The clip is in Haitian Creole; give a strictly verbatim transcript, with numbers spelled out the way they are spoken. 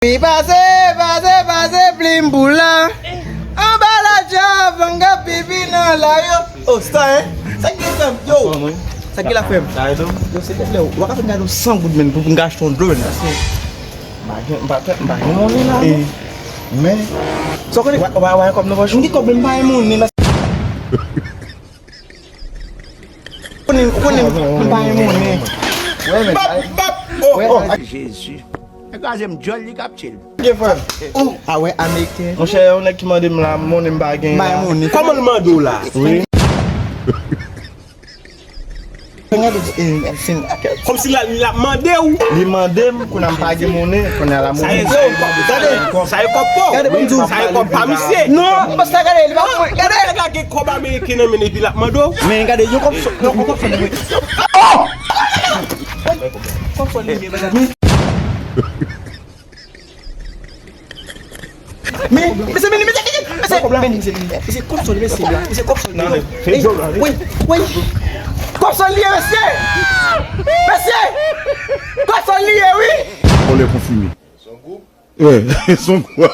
Pi pase, pase, pase plim pou la. Anba la djab, vanga pipi nan la yo. Oh, star, hein? Sa ki gen frè m? Yo. Sa ki la frè m? Yo, se tèt lè. Ou pa ka fè m gade yon san goud, men, pou m ka achte yon dlo, men. Paske m pa gen, m pa, m pa gen monnen la, non. Men. Sa w konnen? Wa, wa, wa, kòb nan pòch. M gen kòb, men m pa gen monnen, men. Konnen, konnen, m pa gen monnen. Bap, bap, oh, oh. Jezi. Nèg la jwenn djòl li k ap tchil. Gen frè. Oh, a wè ameriken. Monchè, yon nèg ki mande m la, monnen m pa gen la. Kòman l mande w la? Wi. Kòmsi la, li ap mande w. Li mande m, kounye a m pa gen monnen, kounye a la monnen. Sa e kòb, sa e kòb pa w. Gade, sa e kòb pa misye. Non, paske gade, li pa pou mwen. Gade. Nèg la gen kòb ameriken nan men epi l ap mande w. Men gade, yon kòb sò, yon kòb sò. Kòb sò li ye, gade. Men, mesye, men, mesye, mesye, men, mesye, mesye, kòb sòl, mesye, mesye, kòb sòl, mesye. Wi, wi. Kòb sòl li ye, mesye. Mesye, kòb sòl li ye, wi. Vòlè konfime. Son gwoup. Son gwoup.